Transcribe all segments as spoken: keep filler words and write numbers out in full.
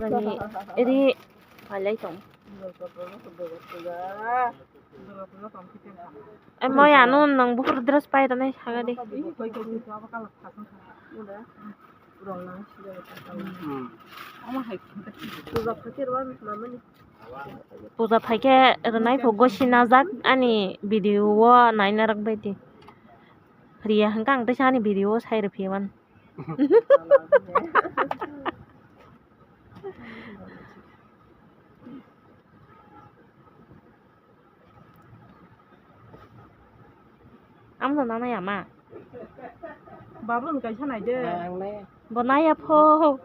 Ni ri palai tong. Duga duga tong khe tong. Ai moya no nang bukur dress pai rani saga di. Puja phaikhe rwnai phugo sinajak ani video o naina rwk bai di. Priya hwnkha ang teisa ani video o sai rwphi mano. Amo no nana ya ma. Babu ni kaisa nai de. Ang nai. Bo nai ya pho.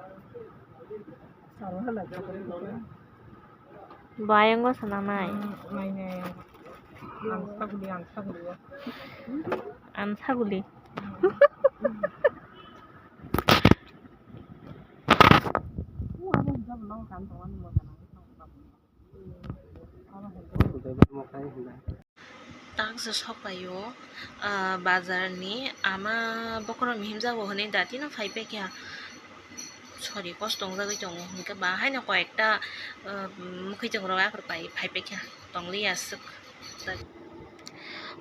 Saro hala ja. Bo ayang o sana nai. Nai nai. Ang saguli, ang saguli. Ang saguli. Tak je sok pai o, ah, bazar ni ama bokorok ni himjago hinui dati no phai paikha, sorry, kosto wngjagwi tongo, hinkhe ba haino koi ekta, ah, mwkhwtwng rok aphuru pai phai paikha, tong li aswk.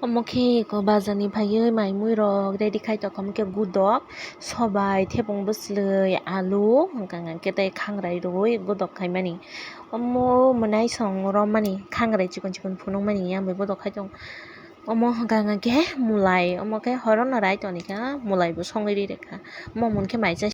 Omo khe eko bazar ni phaiwi mai mui rok ready khai tongkha, omo khe gudok, sobai, thepung bwswlwi, alu, hwnkha hwnkhe tei khangrai rwui gudok khaimani. Omo mwnaisong romani khangrai chikon chikon phunukmani yang bai gudok khai tongo. Omo hwnkha hwnkhe mulai, omo khe horo no rai tongni kha, mulai bo songwi ri rwkha. Omo hwnkhe mai cha